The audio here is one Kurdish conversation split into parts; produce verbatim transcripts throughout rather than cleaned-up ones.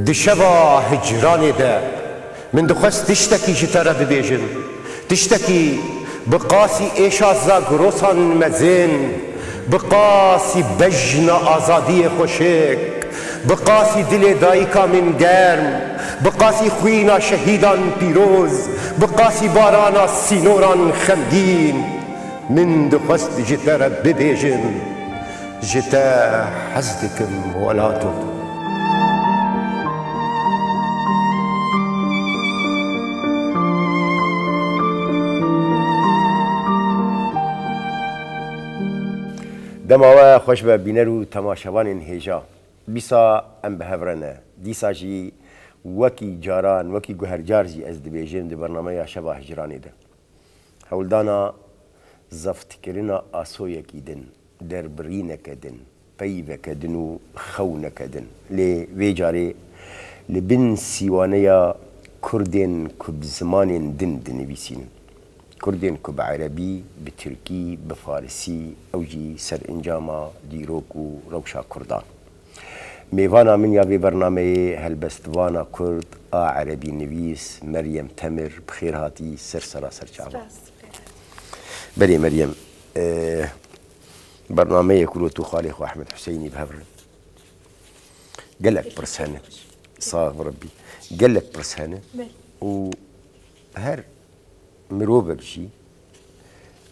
Di şeva hicranê de min dixwest tiştekî ji te re bibêjim. Tiştekî bi qasî êşa zagrosan mezin, bi qasî bejna azadiyê xweşik, bi qasî dilê dayika min germ, bi qasî xwîna şehîdan pîroz, bi qasî barana sînoran xemgîn, min dixwest ji te re bibêjim. Ji te hez dikim welato. Dema we xweş be bîner û temaşevanên hêja. Dîsa em bi hev re ne. Dîsa jî wekî caran, wekî guhercar jî ez dibêjim di bernameya Şeva Hicranê de. Hewldana zeftkirina asoyekî din, derbirîneke din, peyveke din û xewneke din. Lê vê carê li bin sîwaneya Kurdên ku bi zimanên din dinivîsînin. Kurdên ku bi erebî, bi tirkî, bi farisî, ew jî serencama dîrok û rewşa Kurdan. Mêvana min ya vê bernameyê helbestvana Kurd a erebî nivîs Meryem Temir, bi xêr hatî ser sera ser çava. Spas. Belê Meryem, e, bernameyê ku tu xalê xwe Ehmed Huseyinî bi hev re. Gelek pirs hene. Sax bi Rebbî. Gelek pirs hene. Belê. Û her mirovek jî,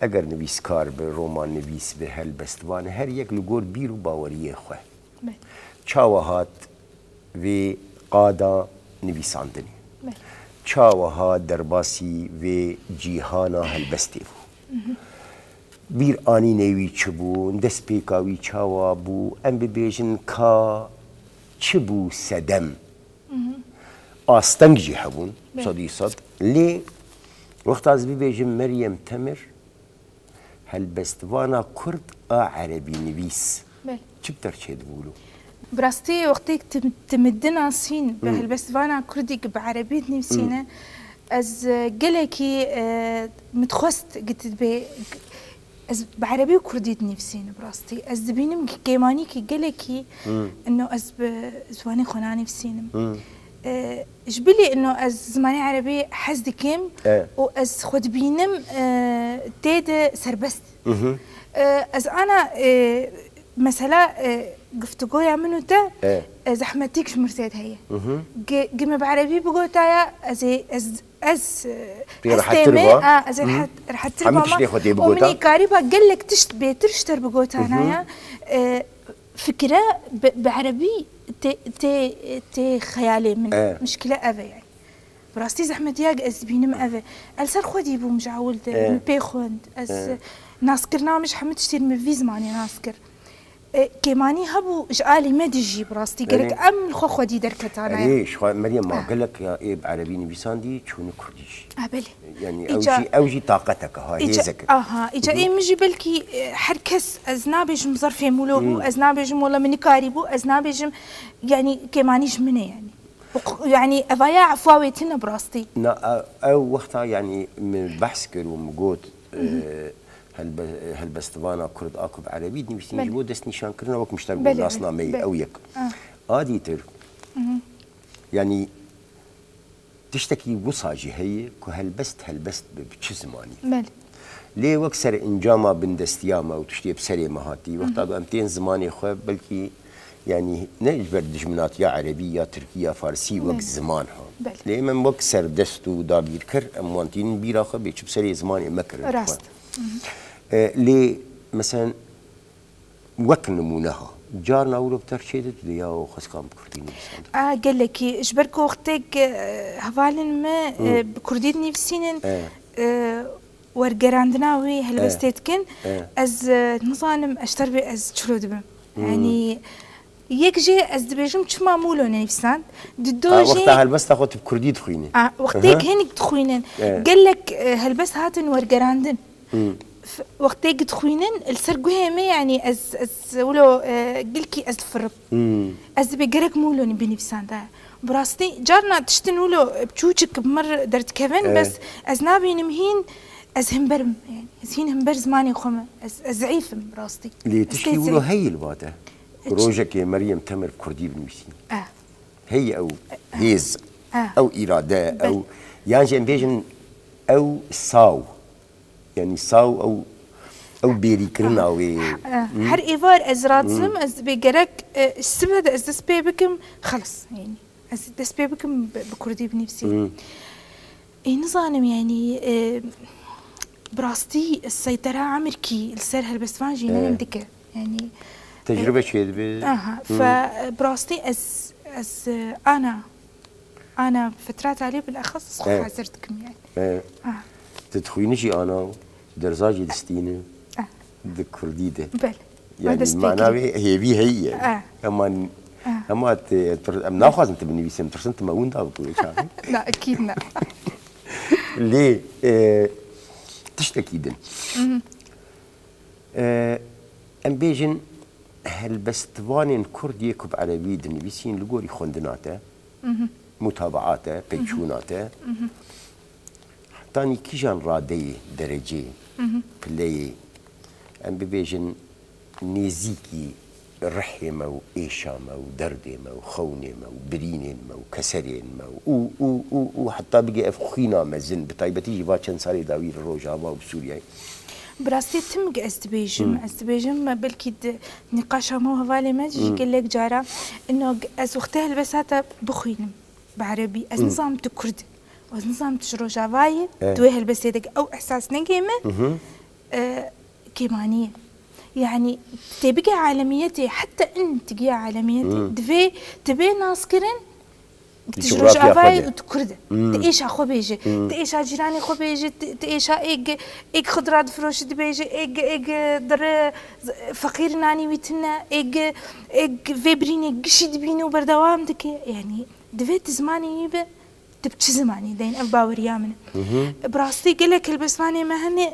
eger nivîskar be, romannivîs be, helbestvan e, her yek li gor bîr û baweriyê xwe. Belê. Çawa hat vê qada nivîsandinê? Belê. Çawa hat derbasî vê cîhana helbestê bû? Bîr anînê wî çi bû? Destpêka wî çawa bû? Em bibêjin ka çi bû sedem? Asteng jî hebûn, Belê. sedî sed. Lê wexta ez bibêjim Meryem Temir, helbestvana Kurd a erebî nivîs. Belê. Çi bi te re çêdibû wilo? Bi rastî wextê tu, tu min dinasîn bi Hı. helbestvana Kurdî ku bi erebî dinivîsîne, Hı. ez, e, gelekî, e, min dixwest ku tu dibê, ez bi erebî û kurdî dinivîsînim bi rastî. Ez dibînim ku kêmanîkî gelekî Hı. ino ez bi ziwanê xwe nanivîsînim. Hı. E, ji bilî ino ez zimanê erebî hez dikim E. û ez xwe dibînim, e, tê de serbest. Mhm. E, ez ana, e, mesela, e, giftugoya min û te, E. e, zehmetîk ji min re zêde heye. Mhm. Gi-, gi me bi erebî bigotaya, ez ê, ez, ez, e, Pê ez rehettir têmê, ba. a, ez ê Mhm. rehet, rehettir Hemî bama. tiştê xwe tê Û min bigota. ê karîba gelek tişt bêtir ji te re bigotanaya. Mhm. E, fikire bi, bi erebî tê, tê, tê xeyalê min. E. Mişkile ev e yani. Bi rastî zehmetiyek ez dibînim ev e. Ez li ser xwedî bûm ji ewil de, E. min pê xwend. Ez E. naskirina min ji hemû tiştên min vî zimanê nas kir. E, kêmanî hebû ji alî me dijî bi rastî. Gerek Erê. em li xwe xwedî derketane. Erê, ji xwe Meryem ma E. gelek ya ê bi erebî nivîsandî çûne kurdî jî. E, belê. Yani ew Îca jî, ew jî taqeteke ha, Îca, hêzeke. aha, îca Hı hı. ê min jî belkî, e, her kes ez nabêjim zerfê mûlo bû, Hı. ez nabêjim wela min nikarî bû, ez nabêjim yani kêmanî ji min e yani. Û q-, yanî evaya efwa wê tune bi rastî. Na, e-, ew wexta, yanî, min behs kir û min got, Hı hı. e, helbe-, helbestvana Kurd a ku bi erebî dinivîsîn, Belê. ji bo destnîşankirina wek min ji te re got, Belê, nasnameyê belê. ew yek. Ah. A dîtir, Hı hı. yanî, tiştekî wisa jî heye ku helbest, helbest be, bi çi zimanî? Belê. Lê wek serencama bindestiya me û tiştê bi serê me hatî, wexta Mhm. ku em tên zimanê xwe, belkî, yanî ne ji ber dijminatiya erebî ya tirkî ya farsî wek Belê. ziman ha. Belê. Lê em wek serdest û dagîrker em wan tînin bîra xwe bê çi bi serê zimanê me kirin xwe. Rast. Mhm. E, lê, meselen, wek nimûne ha, carna wilo bi te re çêdibe tu dê ya xweskan bi kurdî nivîsandin? A, gelekî. Ji ber ku wextêk, e, hevalên me, Hı. e, bi kurdî dinivîsînin, E. e, wergerandina wî helbestê E. dikin, E. ez, e, nizanim ez ji te re bê ez çilo dibim. Hmm. Yanî, yek jê ez dibêjim çima mûlo nivîsand. Di do Ha, jê wexta helbesta xwe tu bi kurdî dixwînî. A, wextê Aha. hinek dixwînin. E. Gelek, e, helbest hatin wergerandin. Hmm. F-, wextê dixwînin, li ser guhê me, yanî ez, ez wilo, e, gilkî ez difirim. Hmm. Ez dibê gerek mûlo binivîsandaya. Bi rastî, carna tiştin wilo, e, çûçik bi min re derdikevin, E. bes ez nabînim hîn, ez himber im, yani, ez hîn himber zimanê xwe me. Ez, ez zeîf im, bi rastî. Lê Ez tiştî tê wilo zeîf. heyî li ba te? Ku Çi- rojekê Meryem Temir bi kurdî binivîsî. Eh. heye ew hêz, Ah. ew îrade, Belê. ew, yan jî em bêjin ew saw. Yanî saw ew, ew bêrîkirina wê. Eh, Her êvar ez razim, ez dibê gerek, eh, sibe de ez dest pê bikim, xelas, yanî. Ez dest pê bikim bi, bi kurdî binivîsînim. Hmm. Ê, nizanim, yanî, e, bi rastî seytera emirkî li ser helbestvan jî Eh. ne dike. Yanî, Tecrube e, çêdibe. Aha, Hmm. fe, bi rastî ez, ez, e, ana, ana fetra talî bilexas ez xwe Eh. hazir dikim, yanî. Eh. Ah. Tu dixwînî jî ana û derza jî distînî Eh. di kurdî de. Belê. Yanî dest pê mana kirî. wê hêvî heyî ye. Eh. Hema, Eh. hema te, em naxwazin tu binivîsî, em tirsin tu me winda bikî wê çaxê. Na, ekîd ne. Lê, e, tiştekî din. Mhm. E, em bêjin helbestvanên kurd yê ku bi erebî dinivîsîn li gorî xwendina te, Mhm. mutaba'a te, pêçûna te, Mhm. hetanî kîjan radeyê, dereceyê, Mhm. pileyê, em bibêjin nêzîkî rihê me û êşa me û derdê me û xewnê me û birînên me û keserên me û, û, û, û, û heta bigê ev xwîna mezin, bi taybetî jî va çend salê dawî li Rojava û bi Sûriyeyê. Bi rastî tim ez dibêjim, Hmm. ez dibêjim me belkî di nîqaşa me û hevalê me jî Hmm. gelek cara, ino ez wextê helbesta te bixwînim bi erebî, ez Hmm. nizanim tu kurd î, ez nizanim tu ji Rojava yî, Eh. tu wê helbestê de ew ehsas negê me, Mhm. e, kêmanî ye. Yanî, tê bike alemiyetê, heta in tigiya alemiyetê, Hmm. divê, divê naskirin, tu ji Rojavayê û tu kurd î. Hmm. Tu êşa xwe bêje, Hmm. tu êşa cîranê xwe bêje, tu, tu êşa êk, êk xidra difiroşî dibêje, êk, êk dire feqîr nanî wî tune, êk, êk vê birînê gişî dibîne û berdewam dike. Yanî, divê tu zimanê wî be, tu bi çi zimanî deyîn, ev baweriya min e. Mhm. Bi rastî gelek helbestvanê me hene,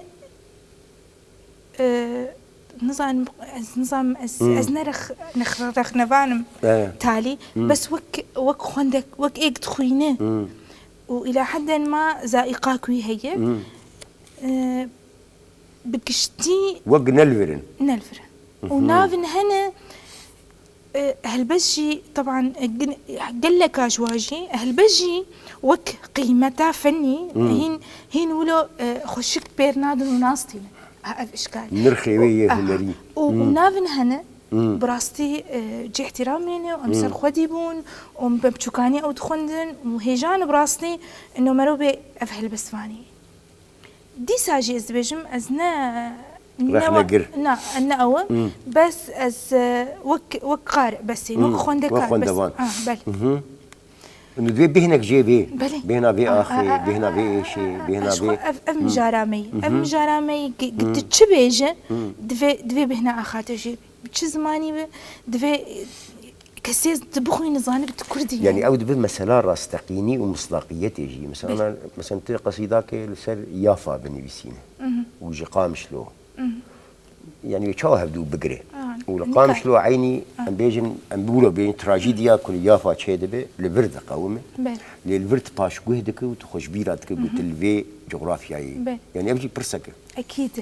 E, nizanim, ez nizanim, ez, Hmm. ez ne rex-, nex-, rexnevan im Evet. talî. Hmm. Bes wek, wek xwendek, wek êk dixwîne. Hmm. Û îla hedden ma zaîqak wî heye. Hmm. E, bi giştî Wek ne li vir in. ne li vir in. Mhm. Û navin hene, E, helbest jî, teban, e, gin-, geleka ji wan jî, helbest jî wek qîmeta fenî, Hmm. hîn, hîn wilo, e, xweşik pêr nadin û nas tînin. Ha, ev işkal. Nirxê wê yê Aha. hunerî. Û, û Hmm. navin hene, Hmm. bi rastî, e, cih îhtîramê ne, û em Hmm. ser xwedî bûn, û em bi biçûkanî ew dixwendin, û hêjan bi rastî, ino mero bê ev helbestvanî. Dîsa jî ez dibêjim, ez ne, ne Rexnegir. wa-, na, ne ew im. Hmm. Bes ez, e, wek, wek qari, bes ê, Hmm. wek xwendekar, Wek bes. xwendevan. Ah, belê. Mhm. Û divê bêhnek jê bê. Belê. Bêhna vê Ah, axê, ah, ah, bêhna vê ah, êşê, ah, ah, bêhna ah, vê. Ev, ev Hmm. mijara me yî. Ev Mhm. mijara me yî, ki, ki Hmm. tu çi bêje, Hmm. divê, divê bêhna axa te jê bê. Bi çi zimanî be, divê, e, kesê tu bixwîne zanibe tu kurd î. Yanî ew dibe mesela rasteqînî û mislaqiyetê jî. Mesela, Belê. Mesela tu qesîdakê li ser Yafa binivîsîne Mhm. û ji Qamişlo. Mhm. Yanî wê çawa hevdû bigire? Ha, Û li nika. Qamişlo eynî Ha. em bêjin, em wilo bêjin trajîdiya ku li Yafa çêdibe, li vir diqewime. Belê. Lê li vir tu paşguh dike û tu xwe ji bîra dike ku Mhm. tu li vê cografyayê. Belê. Yanî ev jî pirsek e. Ekîd.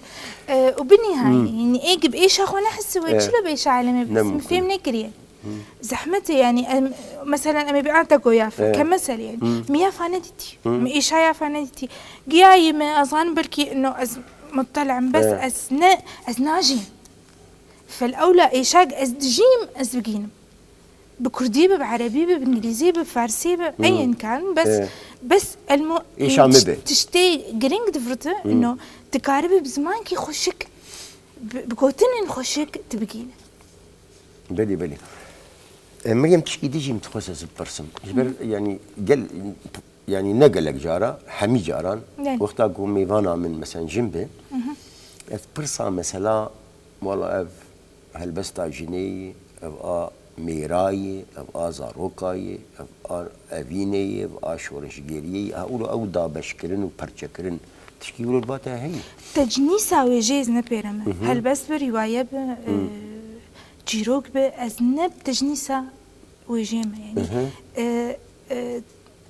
E, û bi nîhayê, Hmm. yanî ê bi êşa xwe nehisibe, Eh. çilo bi êşa alemê Ne bihis? Min mumkin. fêm nekiriye. Hmm. Zehmet e, yanî, em, meselen, em ê bi anta goya fe, Eh. ke mesel, yanî. Hmm. Min Yafa nedîtî. Hmm. Min êşa Yafa nedîtî. Giyayî me, ez zanim belkî, no, ez muttala im, bes Eh. ez ne, ez najîm. Fel ewla êşak ez dijîm, ez bigînim. Bi kurdî be, bi erebî be, bi îngilîzî be, bi farsî be, Hmm. eyên kan, bes, Eh. bes elmo, Êşa min be. tiştê giring divirti, Hmm. ino, dikaribe bi zimankî xweşik, bi, bi gotinên xweşik tu bigîne. Belê, belê. E, Meryem, tişkî dî jî min dixwest ez bipirsim. Ji ber, Hı. yanî, gel, yanî ne gelek cara, hemî caran, Belê. wexta ku mêvana min, mesen, jin be, Hı hı. ez pirsa, mesela, wala ev helbesta jinê ye, ev a mêra ye, ev a zaroka ye, ev a evînê ye, ev a şoreşgeriyê ye. Ha, û ew dabeşkirin û perçekirin, tişkî wilo li ba te heye? Tecnîsa wêjeyê ez nepêre me. Hı hı. Helbest be, rîwaye be, Hı. e, çîrok be, ez ne bi tecnîsa wêjeyê me, yanî, Hı hı. e, e,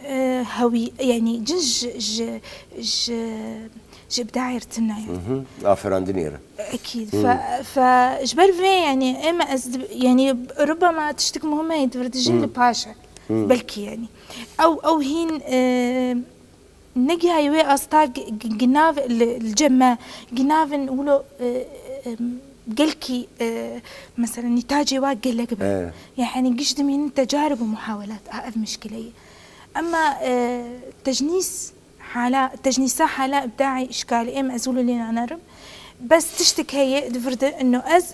e, hewî, yanî cin ji, ji, ji, ji îbdayê re tune ye. Hı hı. Aferandinê re. Ekîd. Hı. Fe, fe, ji ber vê, yanî, ême ez dib-, yanî, rubema tiştik muhim heye, di vir dijîn Hı. li paş e. Belkî yani. Ew, ew hîn, e, negihaye wê asta g-, g-, ginav li, li cem me, ginavin wilo, e, e, gelkî, e, mesela nîtacê wa gelek be. Evet. Yani giş dimînin tecarib û muhawelat a ev mişkileyê. Ama, e, tecnîs hala, tecnîsa hala îbdaî îşkalî em ez wilo lê nanerim. Bes tiştek heye di vir de, ino ez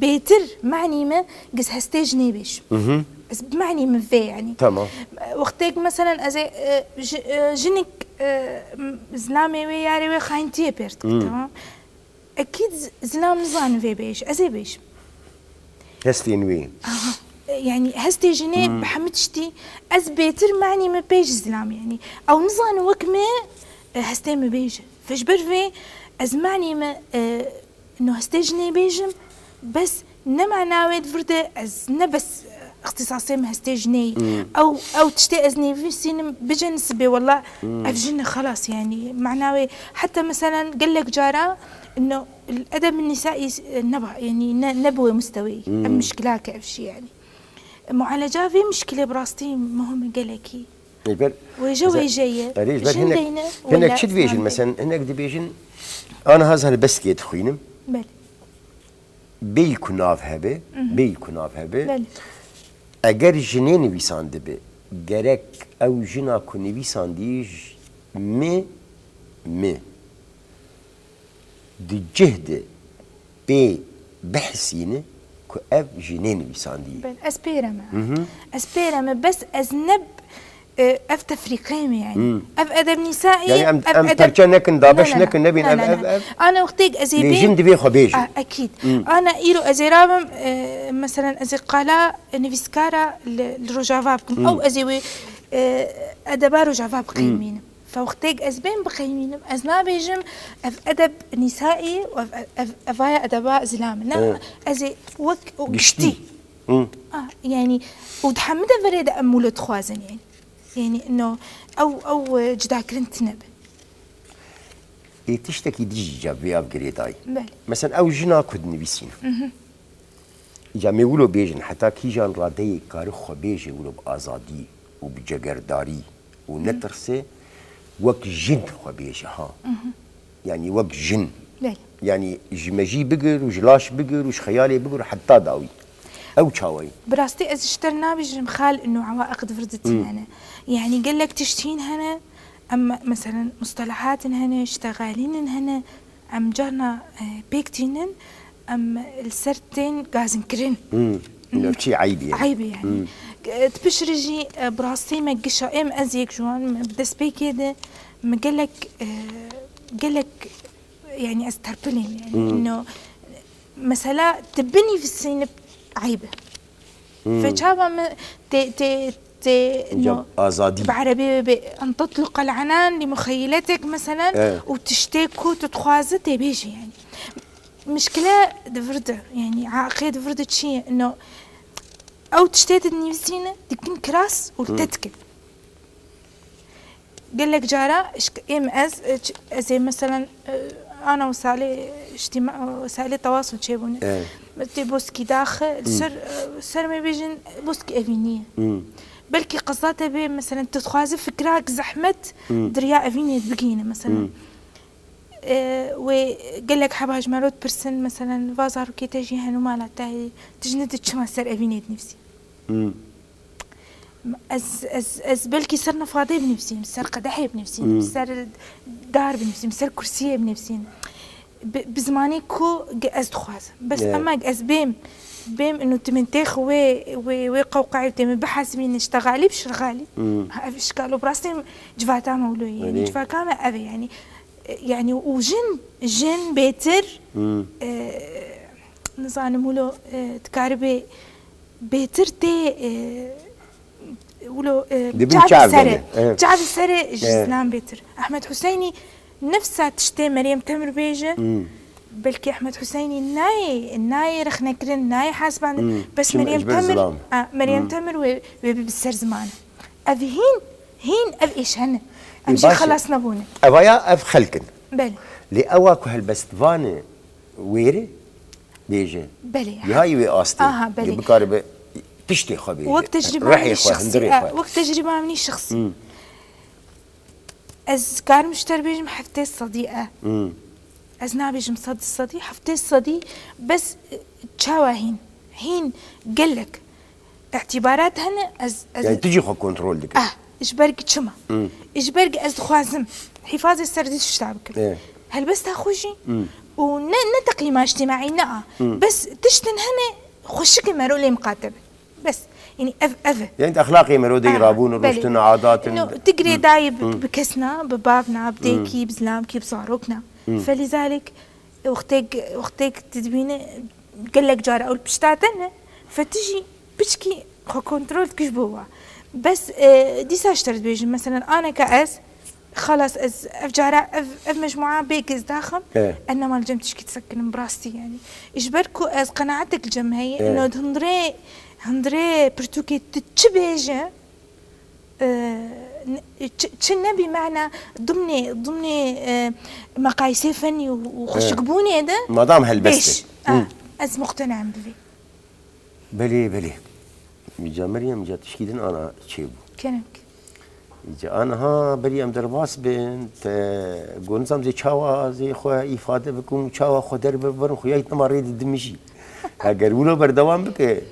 bêtir manî me giz hestê jinê bêjim. Mhm. Ez bi manî min vê yani. Tamam. Wextêk meselen ez ê, e, ji-, e, jinik, e, m-, zilamê wê yarê wê xayintiyê pêr dikim, tamam. Ekîd z-, zilam nizanin vê bêj, ez ê bêjim. Hestên wê. Aha. E, yani hestê jinê bi hemî tiştî ez bêtir manî min pê ji zilam yani. Ew nizanin wek me, e, hestê min bêje. Fe ji ber vê ez manî min, e, No hestê jinê bêjim, bes ne mana wê di vir de ez ne bes îxtisasê min hestê jinê yî. Ew, ew tiştê ez nivîsînim bicin sibê wela ev jin e xelas yani. Mana wê heta meselen gelek cara no edeb nisaî neba yani ne, ne bi wê musteweyî. Ev mişkilake ev jî yani. Mualeca vê mişkilê bi rastî muhim e gelekî. Wêje wêje ye. Erê, ji ber jin hinek, deyne, hinek wela çi dibêjin? Mesela hinek dibêjin, aniha ez helbestikê dixwînim. Belê. Bêyî ku nav hebe, bêyî ku nav hebe. Belê. Eger jinê nivîsandibe, gerek ew jina ku nivîsandî ji mi, mi. Di cih de pê bihisîne ku ev jinê nivîsandî. Belê, ez pê re me. Ez pê re me, bes ez ne, e, ev tefrîqeyê me yani. Ev edeb nîsaî, yani em, ev em edeb perçe nekin, dabeş nekin, nebîn ev, ev, ev. Ana wextêk ez ê bêm. Lê jin divê xwe bêje. A, ekîd. Ana îro ez ê rabim, e, meselen ez ê qala nivîskara li, li Rojava bikim. Ew ez ê wê, e, edeba Rojava biqeymînim. Fe wextêk ez bêm biqeymînim, ez nabêjim ev edeb nîsaî û ev, ev, evaya edeba zilam e. Na, ez ê wek û giştî. Giştî. Ah, yani, û di hemû deverê de em wilo dixwazin, yani. Yani, no, ew, ew, e, cudakirin tine be. Ê tiştekî dijî ca vê av girêdayî. Belê. Mesela ew jina ku dinivîsîne. Îca me wilo bêjin, heta kîjan radeyê kari xwe bêje wilo bi azadî û bi cegerdarî û netirse wek jin xwe bêje ha. Yani wek jin. Belê. Yani ji mejî bigir û ji laş bigir û ji xeyalê bigir û heta dawî. Ew çawa ye? Bi rastî ez ji te re nabêjim xal ino ewaiq di vir de tune ne. Yani gelek tişt hîn hene, em meselen mustelehatin hene, ştexalînin hene, Em carna, e, pêk tînin, em li ser tên gazinkirin. Hmm. Çi eyb e? Eyb e yani. Hmm. E, di piştre jî, e, bi rastî me gişa êm ez yek ji wan me bi destpêkê de me gelek, e, gelek yani ez terpilêm yani. Hmm. No, mesela tu binivîsînî eyb e. Hmm. Fe çawa me tê, tê, tê, no, azadî. Bi erebî bê, en tetluq el enan li muxeyyiletek meselen, û tiştê ku tu dixwaze tê bêjî yani. Mişkile di vir de, yani, aqê di vir de çi ye? No, ew tiştê tu dinivîsîne, dikin kiras û li te dikin. Gelek cara, êm ez, e, ez ê meselen, e, ana wesalê, wesalê tewasul çêbûne. Tê boskî daxe, li ser, e, ser me bêjin boskî evînî ye. Belkî qeza te bê, meselen, tu dixwaze fikrak zehmet di riya evînê de bigihîne, meselen. E, wê gelek heba ji me re dipirsin, meselen, va zarokê te jî hene û mala te heye, tu ji ne tu çima ser evînê dinivîsî? Ez, ez, ez belkî ser nefadê binivîsînim, ser qedehê binivîsînim, ser dar binivîsînim, ser kursiyê binivîsînim. Bi, bi zimanê ku ge-, ez dixwazim. Bes ema ge ez bêm, bêm û timintêx wê, wê, wê qewqayê tê min bihesibînin, ştegalî bişirxalî. Ha, ev îşkal û bi rastî civata me wilo ye. Yanî civaka me ev e, yanî, e, yanî û jin, jin bêtir, e, nizanim wilo, e, dikaribê bêtir tê, e, wilo, e, çavê serê, çavê serê ji zilam bêtir. Ehmed Huseynî nefsa tiştê Meryem Temir bêje, belkî Ehmed Huseynî nayê, nayê rexnekirin, nayê hesibandin. Bes Meryem Temir, a, Meryem Temir wê, wê bibe ser ziman. Ev hîn, hîn ev êş hene. Em jî xelas nebûne. Evaya ev xelk in. Belê. Lê ewa ku helbestvan e wêre bêje. Belê. Yayî wê astê. Aha, belê. Lê bikaribe Tiştê xwe bêje. Wek tecrüba Rihê min xwe, şexsî hundirê e, xwe. Wek tecrüba min şexsî. Hmm. Ez karim ji te bêjim heftê sedî e. Hmm. Ez nabêjim sed sedî, heftê sedî, bes e, çawa hîn? Hîn gelek îtîbarat hene, ez, ez Yani tu jî xwe kontrol dike. Ah, ji ber çima? Hmm. Ji ber ez dixwazim hîfazê ser dî tişta bikim. Evet. Helbesta xwe jî Hmm. û ne, ne teqîma îctîmaî ne a. Hmm. Bes tiştin hene xweşikê mero lê miqate bin. Bes. Yani ev, ev e. Yani exlaqê mero dey Aha, rabûn, belê. rûştin, adat in. No, tu girêdayî bi, bi kes na, bi bav na, bi dêkî, bi zilamkî, bi zarok na. Felîzalik, wextêk, wextêk tu dibîne gelek cara ew li pişta te ne, fe tu jî piçkî xwe kontrol dikî ji bo wa. Bes, e, dîsa ji te re dibêjim, meselen, aneka ez, xelas, ez ev cara, ev, ev mecmua bêk ez daxim, Evet. ez nema li cem tişkî disekinim, bi rastî, yani. Ji ber ku ez qenaetek li cem heye, Evet. ino hundirê, hundirê pirtûkê tu çi bêje, e, ne- çi, çi nebî mana dimnê, dimnê, e, meqayîsê fenî û, û xweşikbûnê de Madam helbest bêj. e. Ah, Hı. Ez muqtena em bivê. Belê, belê. Îca Meryem, îca tişkî din ana çêbû. Kerem. Îca aniha berî em derbas bin, te got nizam zê çawa zê xwe îfade bikim û çawa xwe derbibirim, xwe ya nema rê didimijî. Eger wilo berdewam bike,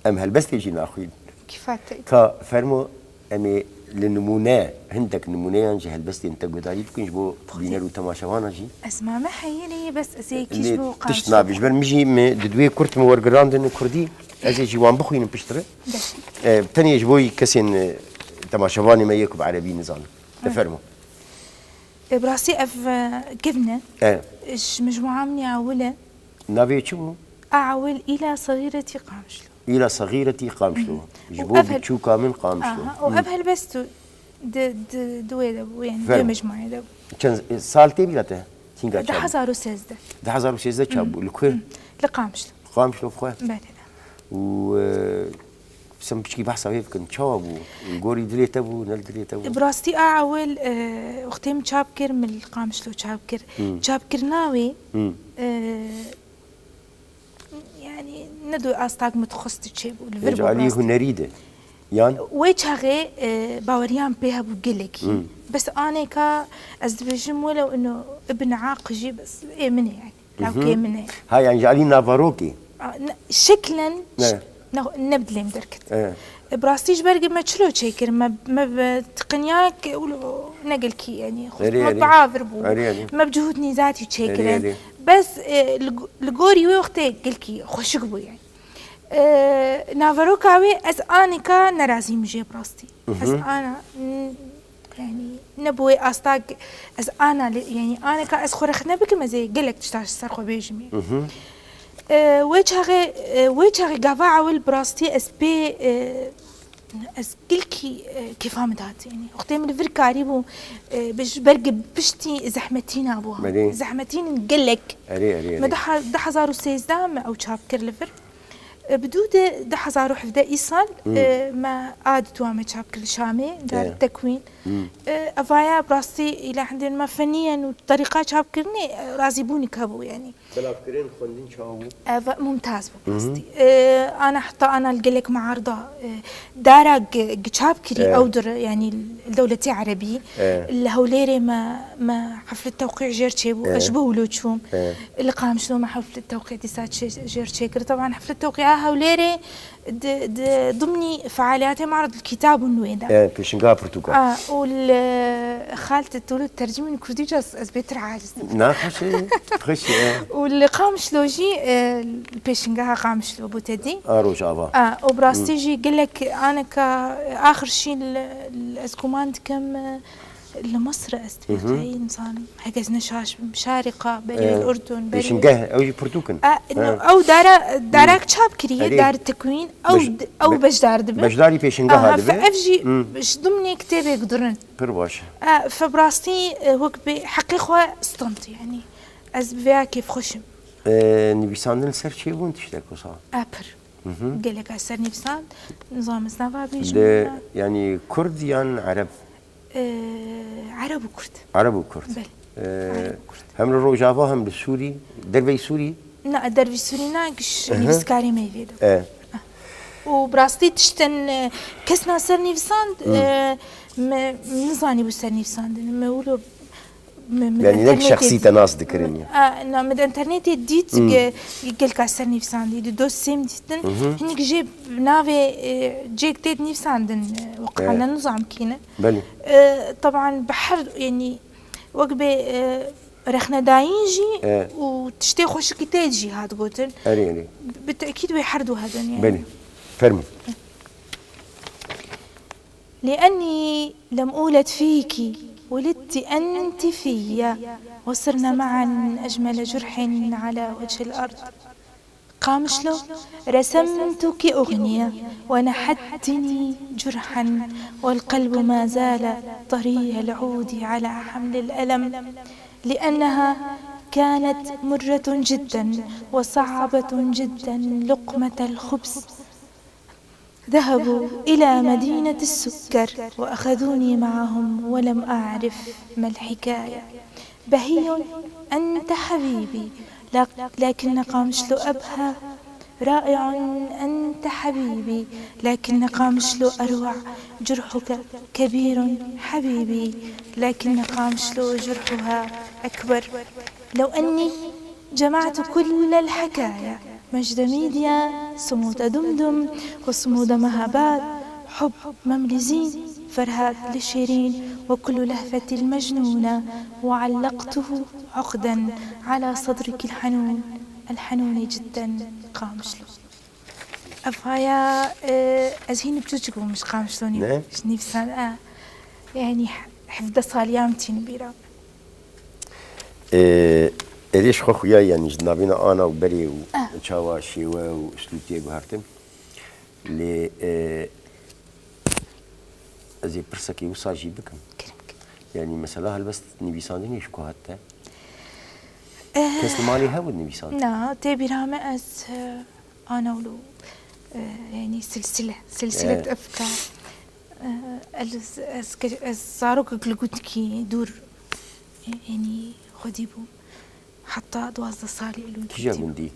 em helbestê jî naxwîn. Kîfa te. Ka fermo, em ê li nimûne, hindek nimûneyan ji helbestên te guhdarî bikin ji bo bîner û temaşevana jî. Ez mame heyî lê bes ez ê kî ji Lê bo tişt qamşo. Nabî, ji ber min jî me di duê kurt min wergirandin kurdî, ez ê jî wan bixwînim piştre. Belê. E, tenê ji bo kesên, e, temaşevanê me yê ku bi erebî nizanin. Te fermo. E, bi rastî ev, e, kevn e. E, Ji mecmua min ya ewil e. Navê çi bû? A ewil îla sexîretî Qamişlo. Îla sexîretî Qamişlo. Ji Û bo ev hel- biçûka min Qamişlo. Aha, û ev helbest û di, di, di wê de bû, yani di Fermo. mecmuayê de bû. Çend, e, sal tê bîra te? Tînga çawa? Du hazar û sêzdeh. Du hazar û sêzdeh çawa bû? Li ku? Li Qamişlo. Qamişlo bi xwe? Belê. Û, e, sen piçkî behsa wê bikin. Çawa bû? Gorî dilê te bû, ne li dilê te bû? Bi rastî a ewil, e, wextê min çap kir, min li Qamişlo çap kir. Çapkirina wê, Hı. e, yani ne du astak min dixwest çêbû, li vir Êca bû bi alî rastî. hunerî de. Yan? Wê çaxê, e, baweriyan pê hebû gelekî. Bes anêka ez dibêjim welew ino Ibn Aq jî bes ê min e yani. Lawkê min e. Ha, yani ji alî navarokê. A, ne- Şeklen Ne. ne, ne bi dilê min derket. E. E, bi rastî ji ber me çilo çêkir, me, me bi tiqinyak ne gelkî yani, Erê, me erê. bi avir bû. Erê, erê. Me bi cihûd nîzatî çêkirin. Erê, erê. Bes e, li, li gorî wê wextê gelkî xweşik bû yani. E, naveroka wê ez anika nerazî min jê bi rastî. Ez ana n- yani ne bi wê asta ez ana li- yani aneka ez xwe rexne bikim ez ê gelek tişta ji ser xwe bêjim. E, wê çaxê, e, wê çaxê gava ewil bi rastî ez pê, e, ez gilkî, e, kêfa min dihat. Yani wextê min li vir karî bû, e, bi ji ber piştî zehmetîna bû. Belê. Zehmetînin gelek. Erê, erê, erê. Me di ha- du hazar û sêzdeh me ew çap kir li vir. E, bi dû de du hazar û hevdeh îsal, e, me a dituwa me çap kir li Şamê, dar Evet. Tekwîn. E, evaya bi rastî îla hindên me fenî yen û terîqa çapkirinê, e, razîbûnî hebû yani. Belavkirin xwendin çawa bû? Ev mumtaz bû bi rastî. E, ana heta ana li gelek mearda, e, dara gi- gi çap kirî Evet. ew dir, yani li dewletê erebî. Evet. Li Hewlêrê me, me heflet tewqî jêr çêbû. Evet. Ez ji bo wilo çûm. Evet. Li Qamişlo me heflet tewqî dîsa çê jêr çêkir. Teban heflet tewqîya Hewlêrê di, di dimnî fealiyatê me re di kitab û nûê de. E, pêşingeha pirtûka. A, û li xaltê tu li tercîmîn kurdî ez, ez bêtir aciz dibim. Na, xweş e, xweş e. Û li Qamişlo jî, e, pêşingeha Qamişlo bû tedî. A Rojava. A, û bi rastî jî gelek aneka axir şî li, li ez guman dikim, e, li Misir ez dibî xeyî insan, heke ez ne şaş bim, Şarîqa, berî Evet. Urdun, berî Pêşingeh, ew jî pirtûk in. A, no, ew dara, darak çap kiriye, Erê. dar tekwîn, ew, Beş- ew be- beşdar dibe. Beşdarî pêşingeha dibe. Ev jî ji dimnê kitêbê gudirin. Pir baş. A, fe bi rastî, e, wek bi heqê xwe stand, yani. Ez bi vêya kêfxweş im. E, nivîsandin li ser çi bûn tiştek wisa? A, pir. Gelek ez ser nivîsand, nizam ez nava bêjim. De, yani kurd yan ereb? E, Ereb û Kurd. Ereb û Kurd. Belê. E, Ereb û Kurd. Hem li Rojava hem li Sûrî, derveyî Sûrî? Na, dervî Sûrî na, giş nivîskarê me yê vê de. E. Û bi rastî tiştin, e, kes na ser nivîsand, e, me, me nizanî bû ser nivîsandin. Me wilo, me, me Yanî nek internetê şexsî dît. Te nas dikirin ya. A, na, me di internetê dît, ge-, gelka ser nivîsandî, di dosyê min dîtin. Hinek jê navê, e, cêk tê nivîsandin, e, weqana nizam kî ne. Belê. E, teban bi her, yanî, wek bê, e, rexnedayîn jî E. û tiştê xweşikî tê jî hat gotin. Erê, erê. Bi tekîd wê her du hebin, yanî. Belê. Fermû. لأني لم أولد فيك، ولدت أنت في، وصرنا معا أجمل جرح على وجه الأرض. قامشلو، رسمتك أغنية ونحتني جرحا، والقلب ما زال طري العود على حمل الألم، لأنها كانت مرة جدا وصعبة جدا لقمة الخبز. ذهبوا إلى مدينة السكر وأخذوني معهم ولم أعرف ما الحكاية. بهي أنت حبيبي، لك-، لكن قامشلو أبهى. رائع أنت حبيبي، لكن قامشلو أروع. جرحك كبير حبيبي، لكن قامشلو جرحها أكبر. لو أني جمعت كل الحكايا، مجد ميديا، صمود دمدم، وصمود مهاباد، حب مملزين، فرهاد لشيرين، وكل لهفة المجنونة، وعلقته عقدا على صدرك الحنون، الحنون جدا. قامشلو. Ev haya, e, ez hîn biçûçik bûm ji Qamişlonî. Ne? Ji nivîsan, e, yanî he-, hevdeh saliya min tînin bîra. Ê, êdî ji xwe xuya, yanî ji navîna ana û berê û çawa şêwe û uslûb tê guhertin. Lê, e, ez ê pirsekê wisa jî bikim. Kirim, kirim. Yanî mesela helbest nivîsandinê ji ku hat te? Eh, Kes li malê hebû nivîsand? Na, tê bîra me ez, e, ana wilo, e, yanî silsile, silsile Evet. efka. E, ez, ez, ez zarokek li gundikî dûr, e, yanî xwedî bûm. Heta duwazdeh salî li Kîja gundî. Gundî?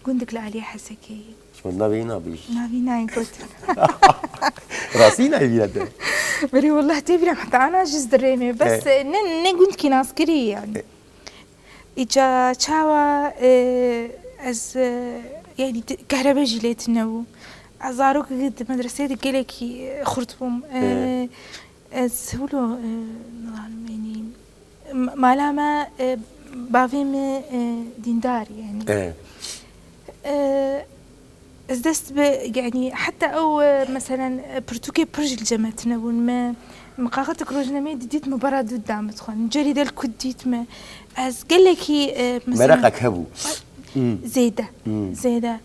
Gundik li aliyê Hesekê. Ji min navê nabêjî. Navî nayê gotin. Rastî nayê bîra te? Berî wallah tê bîra heta ana jî zdirê me. Bes, Evet. e, ne, ne gundikî naskirî yanî. Evet. Îca çawa, e, ez, e, yanî ti-, kehrebe jî lê tune bû. Ez zarok di medreseyê de gelekî, e, xurt bûm. E, Evet. Ez wilo, e, nizanim, yanî, m-, mala me, e, bavê me, e, dîndar, yanî. Evet. E, ez dest bi, yanî, heta ew, e, meselen, e, pirtûkê pir jî li cem me tune bûn. Me, me qaxetek rojnameyê didît, me bara dû da me dixwend. Cerî de li ku dît me. Ez gelekî, e, meselen, Meraqek hebû. Zêde. Zêde.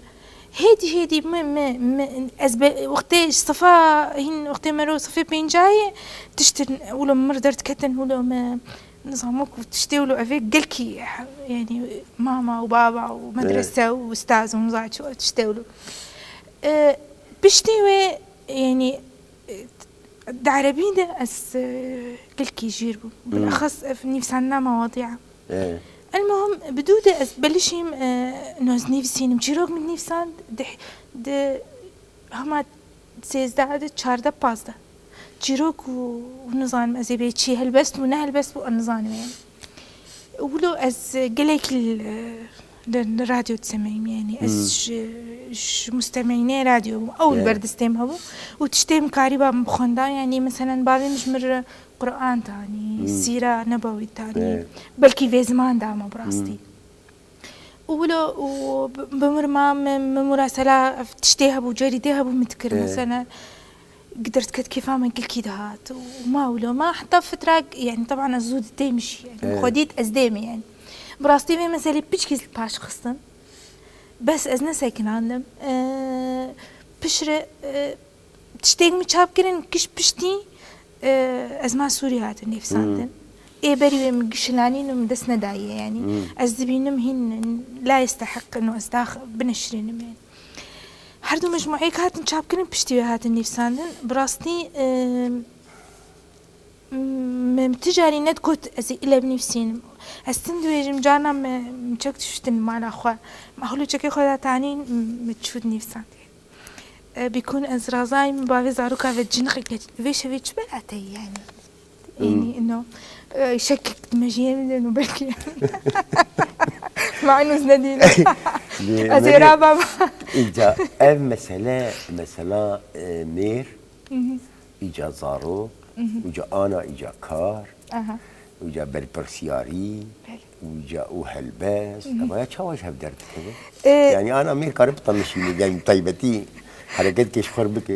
Hêdî hêdî me, me, me, ez be, wextê ji sefa, hîn wextê me ro sefê pêncayê tiştin wilo min derdiketin, wilo me nizam wek tiştê wilo evê gelkî, yanî mama û baba û medrese û ustaz û mizan çi tiştê wilo. E, piştî wê, yanî, e, di erebî de ez, e, gelkî jêr bûm. Bilexes ev nivîsandina mewadiya. Evet. Elmuhim, bi dû de ez belişîm, e, noz nivîsînim. Çîrok min nivîsand di, di hema sêzdeh de, çardeh, pazdeh. Çîrok û, û nizanim ez ê bê çi helbest bû, ne helbest bû, ez nizanim yani. Wilo ez gelekî li, li, li radyo disemeyim yani. Ez ji, ji mustemeyînê radyo bûm. Ew li ber destê min hebû. Û tiştê min karîba min bixwenda. Yani meselen bavê min ji min re Quran tanî, sîra nebewî tanî. Belkî vê ziman da me bi rastî. Û wilo û bi, bi mir ma min, min murasela tiştê hebû, cerîdê hebû min dikir. Mesela, derdket kêfa min gelkî dihat. Û ma wilo, ma heta fitra, yani, teban ez zû didêm jî, yani, xwe dît ez dêm, yani. Bi rastî vê meselê piçkî li paş xistin. Bes ez nesekinandim. E, piştre, e, tiştê min çap kirin, giş piştî, e, ez ma Sûriyê hatim nivîsandin. Ê berî wê min giş hilanîn û min dest nedaye, yanî. Ez dibînim hîn la yestehiq ino ez dax bineşirînim, yanî. Her du mecmûeyek hatin çap kirin, piştî wê hatin nivîsandin. Bi rastî, e, min ti carî nedikot ez ê île binivîsînim. Ez tim dibêjim, carna min, min çek dişuştin mala xwe. Min hûlûçekê xwe da tanîn, min çû dinivîsand. E, bîkûn ez razayî min bavê zaroka ve cinixeke vê şevê çi belateyî yani. Yani ino e, şekek dimejiyê min de no belkî. Manûz nedîne. Ez ê rabam. Îca ev mesele, mesela e, mêr, îca zarok, îca ana, îca kar, îca berpirsiyarî, îca û helbest. Eva ya çawa ji hev derdikeve? E, Yani ana mêr kare bitemişîne, yani taybetî hereketke ji xwe bike.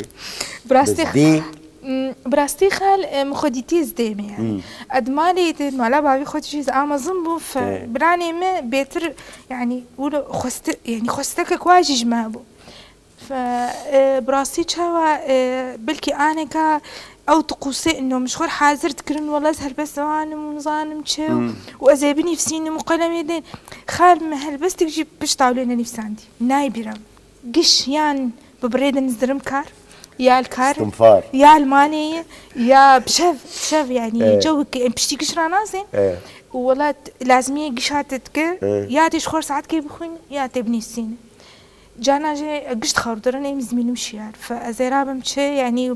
Bi rastî Bes dê M, bi rastî xal, e, min xwe dîtî ez dê me yani. Hmm. Ez malê de, mala bavî xwe jî ez amezin bû, fe, Evet. biranê me bêtir, yani, wilo xweste, yani, xwesteke ku jî ji me bû. Fe, e, bi rastî çawa, e, belkî aneka ew diqûsê ino min ji xwe hazir dikirin, wela ez helbest zanim û nizanim çi û, Hmm. û ez ê binivîsînim û qelemê dên. Xal min helbestek jî pişta wê nenivîsandî. Nayê bîra min. Giş yan bi birê de nizdirim kar, ya li kar, Stinfar. ya li manê ye, ya bi şev, bi şev yani Evet. cewik em piştî giş ranazên. Evet. Û welat lazimiyê gişa te dike, Evet. ya tê ji xwe saetkê bixwîn, ya tê binivîsîne. Cana jî giş dixawirdirin, êm zimînim şiyar. Fe ez ê rabim çi, yani,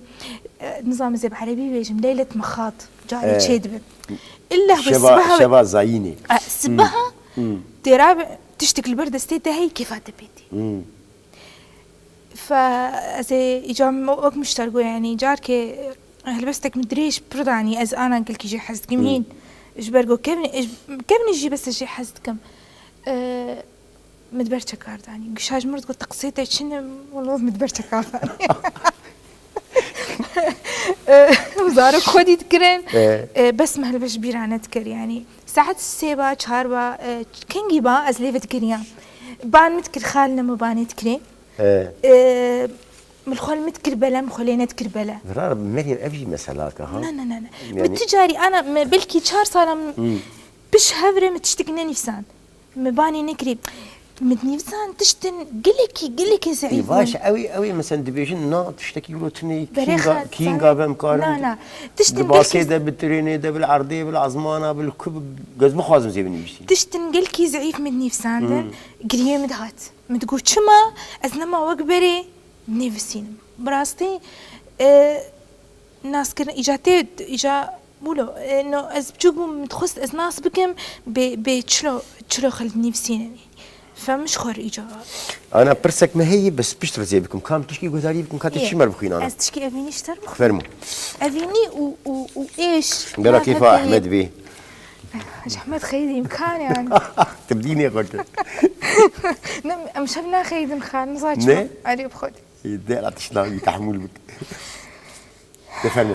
e, nizam ez ê bi erebî bêjim, leylet mexat, carê Evet. çê dibe. İlla bi Şeva, sibaha şeva zayînê. E, sibaha Hmm. tê rabe tiştek li ber destê te heyî kêfa te pê tê. Hmm. Fe ez ê îca wek mişter got, yani carkê helbestek min dirêj pir danî, ez ana gelkî jê hez dikim Hmm. hîn. Ji ber ku kevnî, kevnî jî bes ez jê hez dikim. E, min di ber çekar danî. Gişa ji min re digot, "Te qisê te çi ne?" Wilo min di ber çekar danî. E, zarok xwedî dikirin. E. E, bes min helbest ji bîra nedikir, yani. Saet sê ba, çar ba, e, kengî ba, ez lê ve digiriyam. Ban min dikir, xal ne min banê dikirê. He. E, min xwe li min dikir bele, min xwe lê nedikir bele. Virar Meryem, ev jî meselake ha. Ne, ne, ne, ne. Yani Min tu carî, ana, me belkî çar sala min Hmm. piş hev re min tiştek nenivîsand. Me banê nekirî. Min nivîsand tiştin gelekî, gelekî zeîf Ê, baş, bûn. Ew ê, ew ê, mesela dibêjin, na, tiştekî wilo tune ye, Berê kînga, xal, kînga sana- be em karin Na, na. Tiştin di basê gelkî de, bi tirênê de, bil erdê, bil ezmana, bil ku bi-, ez bixwazim zê binivîsînim. Tiştin gelkî zeîf min nivîsandin, Hmm. giriyê min dihat. Min digot, "Çima ez nema wek berê nivîsînim?" Bi rastî, e, naskirin, îca tê, îca wilo, e, no, ez biçûk bûm, min dixwest ez nas bikim, bê, bê çilo, çilo xil nivîsînin. Fe min ji xwe re îca. Ana pirsek me heye, bes pişt re zê bikim. Kam tişkî guhdarî bikim, ka tê Yê. çi me bixwînana? Ez tişkî evînî ji te re bixwînim. Fermo. Evînî û, û, û êş. Bera kêfa Ehmed bê. Ji Ehmed xeyidî îmkan yani. Tu dînê xwe kir. Ne, em şev naxeyidin xan, nizan çima. Ne? Erê bi xwe. Ê, dera tiştna wî tehmûl bik. De fermo.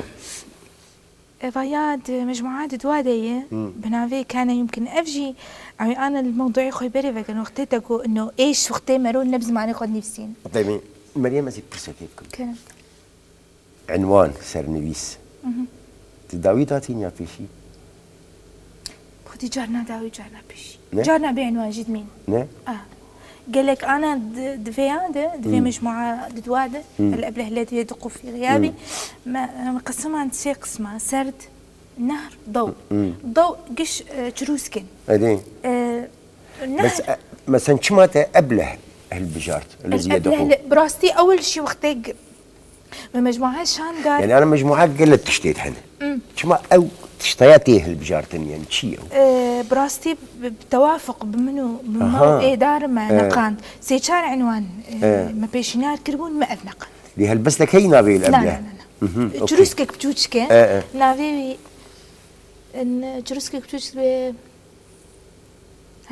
Eva ya di mecmua di dua de ye, Hmm. bi navê Kane Yumkin. Ev jî, ew ê ana li mewduê xwe berê vekin. Wextê te ku ino êş wextê mero ne bi zimanê xwe nivîsîn. Demê, Meryem, ez ê pirsekê bikim. Kerem. Enwan, sernivîs. Mhm. Tu dawî datîn ya pêşî? Xwedî carna dawî, carna pêşî. Ne? Carna bêenwan jî dimîn. Ne? Ah. Gelek ana di, di vê ya de, di vê Hmm. mecmua di dua de, Hmm. El Ebleh Ledî Yedûqû Fî Xiyabî, Hmm. me, me qisiman sê qisma, serd, nehr, daw. Hmm. Daw giş, e, çirûskin. Edî. E, nehr. Mes-, e, mesen çima te ebleh hilbijart? El Ledî Ebleh Yedûqû. Le-, bi rastî ewil jî wextê g-, Me mecmuaya şan gar. Yani ana mecmuaya gelek tiştê hene. Hmm. Çima ew tiştaya tê hilbijartin, yani çi ye ew? Ee, bi rastî bi, bi tewafuq bi min û bi me Aha. û êdar me Ee. neqand. Sê çar enwan, e, Ee. me pêşînar kiribûn, me ev neqand. Lê helbestek heyî navê wî Na, eble? na, na, na. Mhm, okey. Çirûskek biçûçik e. Ee, ee. Navê wî, in, çirûskek biçûçik be.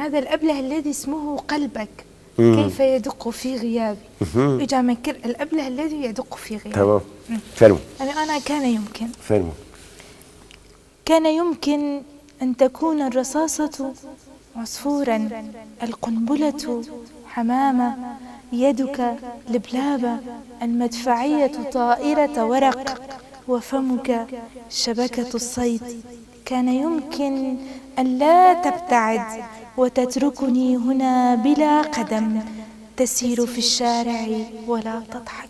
هذا الأبله الذي اسمه قلبك. مم. كيف يدق في غيابي. Mhm. Îca me kir, الأبله الذي يدق في غيابي. Tamam. Hı. Fermo. Yani ana كان يمكن. Fermo. كان يمكن أن تكون الرصاصة عصفورا، القنبلة حمامة، يدك لبلابة، المدفعية طائرة ورق، وفمك شبكة الصيد. كان يمكن أن لا تبتعد وتتركني هنا بلا قدم تسير في الشارع ولا تضحك.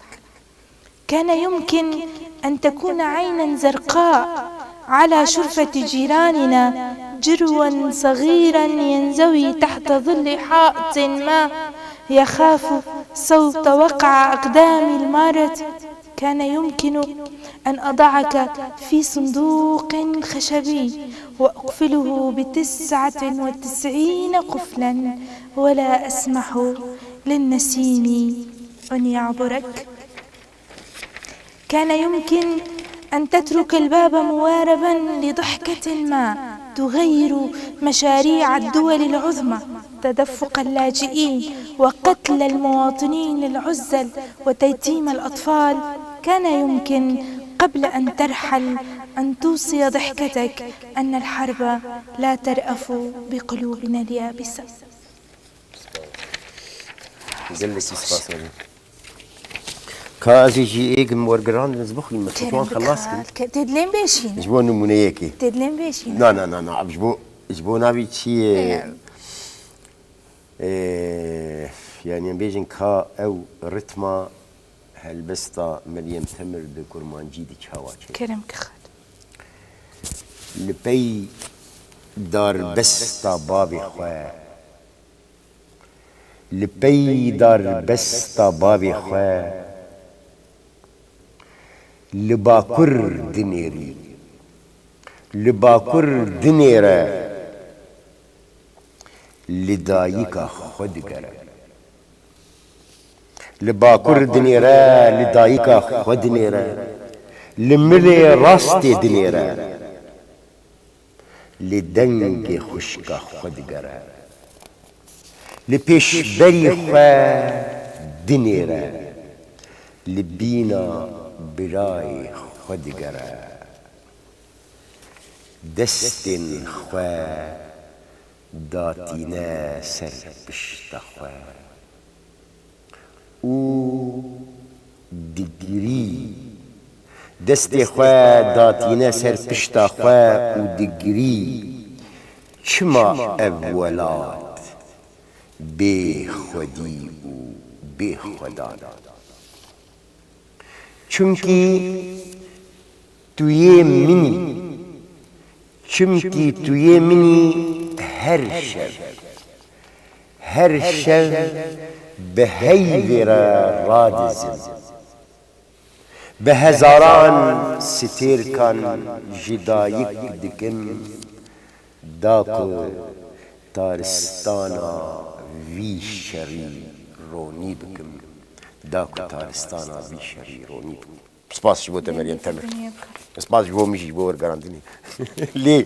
كان يمكن أن تكون عينا زرقاء على شرفة جيراننا، جروا صغيرا ينزوي تحت ظل حائط ما، يخاف صوت وقع أقدام المارة، كان يمكن أن أضعك في صندوق خشبي وأقفله بتسعة وتسعين قفلا، ولا أسمح للنسيم أن يعبرك. كان يمكن أن تترك الباب مواربا لضحكة ما تغير مشاريع الدول العظمى، تدفق اللاجئين وقتل المواطنين العزل وتيتيم الأطفال. كان يمكن قبل أن ترحل أن توصي ضحكتك أن الحرب لا ترأف بقلوبنا اليابسة. Gelekî spas Erê. Ka ez ê jî êk wergirandin ez bixwînim, ez xwetan xelas kim. Tê dilên bêşîn. Ji bo nimûneyekê. Tê dilên bêşîn. Na na na na ji bo ji bo navî çi ye? Ee, yani em bêjin ka ew ritma helbesta Meryem Temir bi kurmancî di çawa çêdibe. Kerem ki xal. Li pey darbesta bavê xwe, li pey darbesta bavê xwe, li bakur dinêrî, li bakur dinêre, li dayika xwe digere. Li bakur dinêre, li dayika xwe dinêre, li milê rastê dinêre, li dengê xwişka xwe digere, li pêşberî xwe dinêre, li bîna birayê xwe digere. Destên xwe datîne ser pişta xwe û digirî. Destê xwe datîne ser pişta xwe û digirî. Çima ev welat bê xwedî û bê xwedan e? Çimkî tu yê min î, çimkî tu yê min î her şev, her şev bi heyvê re radizim. Bi hezaran stêrkan ji dayik dikim, da ku taristana vî şerî ronî bikim, da ku taristana vî şerî ronî bikim. Spas ji bo te Meryem Temir. Spas ji bo min jî ji bo wergerandinê. Lê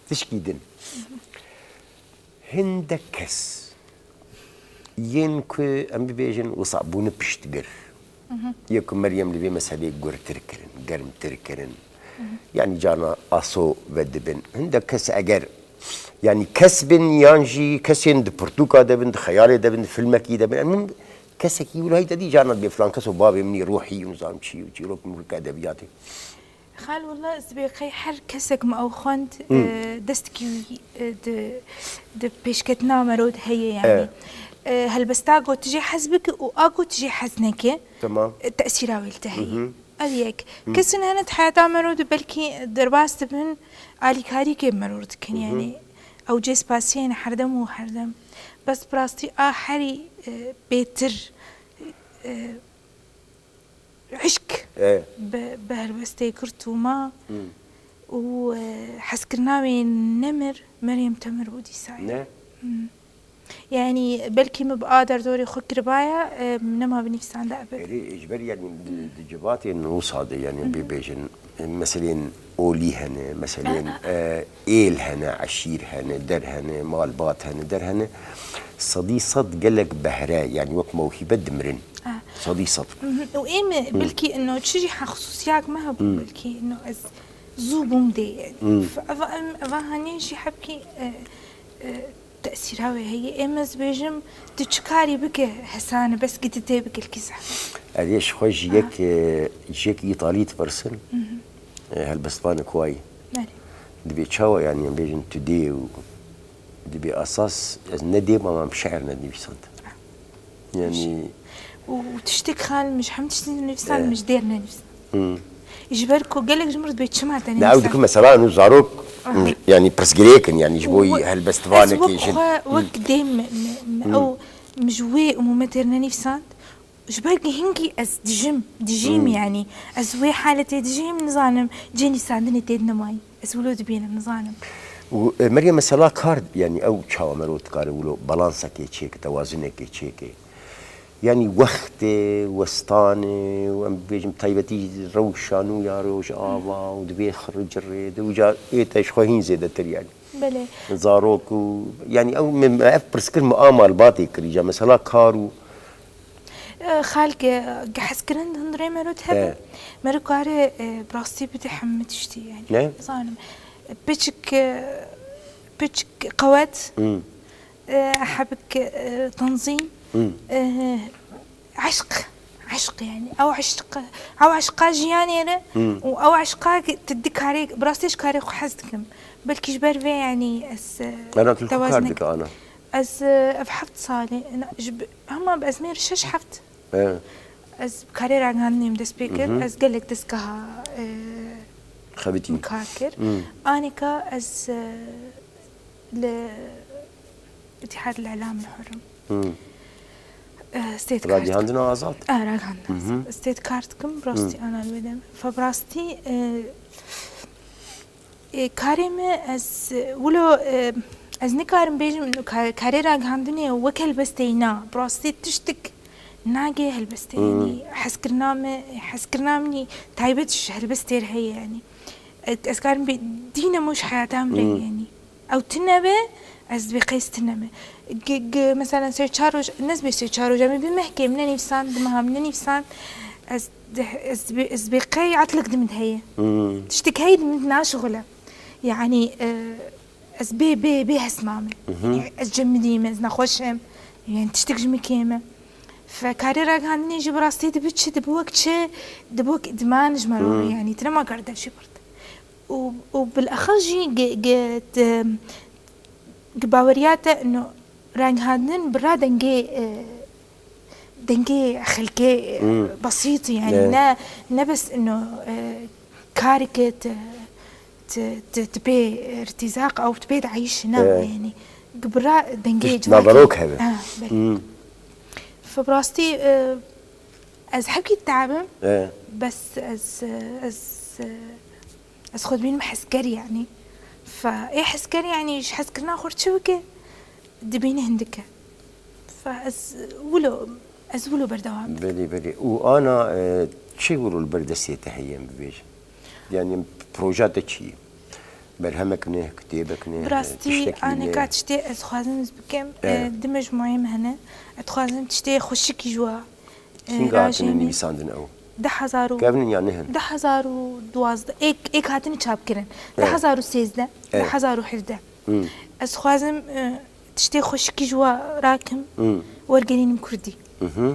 tişkî din. Hindek kes yên ku em bibêjin wisa bûne piştgir. Yê ku Meryem li vê meselê gurtir kirin, germtir kirin. Yanî carna aso vedibin. Hindek kes eger yanî kes bin yan jî kesên di pirtûka de bin, di xeyalê de bin, di filmekî de bin. Em kesekî wilo heyta dî carna dibê filan kes û bavê min î ruhî û nizam çi û çîrok min weke edebiyatê. Xal wela ez dibê qey her kesek me ew xwend, e, destekî wî, e, di, di pêşketina mero de heye yanî. E, helbesta ku tu jê hez bike û a ku tu jê hez neke, Temam. e, tesîra wê li te heye. Ev yek. Kesên hene di heyata mero de belkî derbas dibin, alîkarîkê mero dikin yanî. Ew cê spasiyê ne herdem û herdem. Bes bi rastî a herî, e, bêtir, e, Hişk E. bi, bi helbestê girt û ma û, e, hezkirina wê nemir Meryem Temir bû dîsa. Ne? Hmm. Yanî belkî min bi a derdorê xwe kiribaya, e, nema binivîsanda ebed. Erê, ji ber yanî di, di civatên wisa de yanî bibêjin, e, meselên olî hene, meselên, e, êl hene, eşîr hene, der hene, malbat hene, der hene. Sedî sed gelek behre, yanî wek mewhîbe dimirin. Ah. Sedî sed. Mhm. Û ê me belkî ino çi jî ha xisûsiyak me hebû, belkî ino ez zû bûm dê. F-, eva, em, eva hanê jî hebkî, e, e, tesîra wê heye. Ê me ez bêjim, tu çi karî bike hesane, bes ki tu tê bike li kî zehmet. Erê, ji xwe ji yek, e, ji yek Îtalî dipirsin. E, helbestvanek wayî. Belê. Dibê çawa, yanî em bêjin tu dê û dibê esas ez ne dê mam, em şi'ir nedinivîsand. Yanî Û, û tiştek xal min ji hem tiştî nivîsand, min ji dêr nenivîsand. Ji ber ku gelek ji min re dibê çima te Ne ew nenivîsand? Dikim mesela û zarok yanî pirsgirêk in yanî ji bo Û we-, helbestvanekê ez wek jin. Xwe wek dê min, min, min ew Min ji wê umûmetê re nenivîsand. Ji ber ku hingî ez dijim, dijîm Hmm. yanî. Ez wê haletê dijîm, nizanim cê nivîsandinê tê de nemayî. Ez wilo dibînim, nizanim. Û, e, Meryem, mesela kar, yanî ew çawa mero dikare wilo balansekê çêke, tewazinekê çêke? Yanî wextê, westanê û em bibêjim taybetî rewşa nû ya rojava û dibê xiricirê de, wîca ê te ji xwe hîn zêdetir yanî. Belê. Zarok û, yanî ew min, ev pirs kir min a malbatê kirî, ca mesela kar û E, xalk, e, hezkirin di hundirê mero de hebe. E. Mero kare, e, bi rastî bide hemû tiştî, yanî. Ne? Zanim. Piçik, e, piçik qewet, Hmm. e, hebik, e, tenzîm, Hmm. e, eşq, eşq, yanî. Ew eşq, ew eşqa jiyanê re Hmm. û ew eşqa ki tu dikarê, bi rastî ji karê xwe hez dikim. Belkî ji ber vê, yanî, ez, e, Ana tu li ku kar tewazinek- dike, Ana? Ez, e, ev heft salê, na, ji bi-, hema bi ezmêr şeş heft. E. Ez bi karê ragihandinê min dest pê kir. Mhm. Ez gelek destgeha, e, Xebitî. min kar kir. Hmm. Anêka ez, e, li Îtîhad el-Îlam el-Hurr im. Hmm. E, stêd kar dikim. Ragihandina azad? E, ragihandina Mhm. azad. Stêd kar dikim, bi rastî Hmm. ana li wê dem. Fe bi rastî, e, Ê, karê me ez, wilo, e, ez nikarim bêjim, ka-, karê ragihandinê wek helbestê na. Bi rastî tiştik nagê helbestê, Hmm. yanî hezkirina me, hezkirina min taybet ji helbestê re heye, yanî. E, ez karim bê-, dîne min ji heyata min re, Hmm. yanî. Ew tune be, ez dibê qey ez tune me. Gi-, gi-, mesela sê çar roj, ne ez bê sê çar roj, em ê bi mehkê min nenivîsand, di meha min nenivîsand, ez, ez, dibê, ez dibê qey etlek di min heye. Hmm. Tiştek heye di min naşixule. Yanî, e, ez bê, bê, bê hesma min. Mhm. Yanî, ez cemidî me, ez nexweş im. Yanî, tiştek ji min kêm e. Fe karê ragihandinê jî bi rastî dibi çi, dibi wek çi, dibi wek îdman ji me re, Hmm. yanî, tu nema kar dev jî bird. Û, û bilexas jî gi-, gi-, ti-, gi baweriya te ino ragihandin bira dengê, e, dengê xelkê, e, Hmm. besît, yanî, Ne. ne, ne bes ino, e, kareke ti, ti, ti, ti pê irtîzaq ew ti pê dieyşî, ne, E. yanî, gi bira dengê Tişt civakê. naverok hebe. Ha, belê. Hmm. Fe bi rastî, e, ez hevkî ditabim, E. bes ez, e, ez, e, Ez xwe dibînim hezker, yanî. Fe ê hezker, yanî ji hezkirina xwe re çi bike, dibîne hindik e. Fe ez wilo, ez wilo berdewam dikim. Belê, belê. Û ana, e, çi wilo li ber destê te heye, em bibêjin? Yanî proja te çi ye? Berhemek ne, kitêbek ne, Bi rastî, tiştekî ne? aneka tiştê ez xwazim ez bikim, Evet. e, du mejmûeyê min hene. Ez dixwazim tiştê xweşikî ji wa Kînga hatine rajînî nivîsandin ew? Du hezar û Kevin in ya nihin? Du hezar û duwazdeh, êk, êk hatine çapkirin. Evet. Du hezar û sêzdeh, Evet. du hezar û hevdeh. Hmm. Ez dixwazim, e, tiştê xweşikî ji wa rakim, Hmm. wergerînim kurdî. Mhm.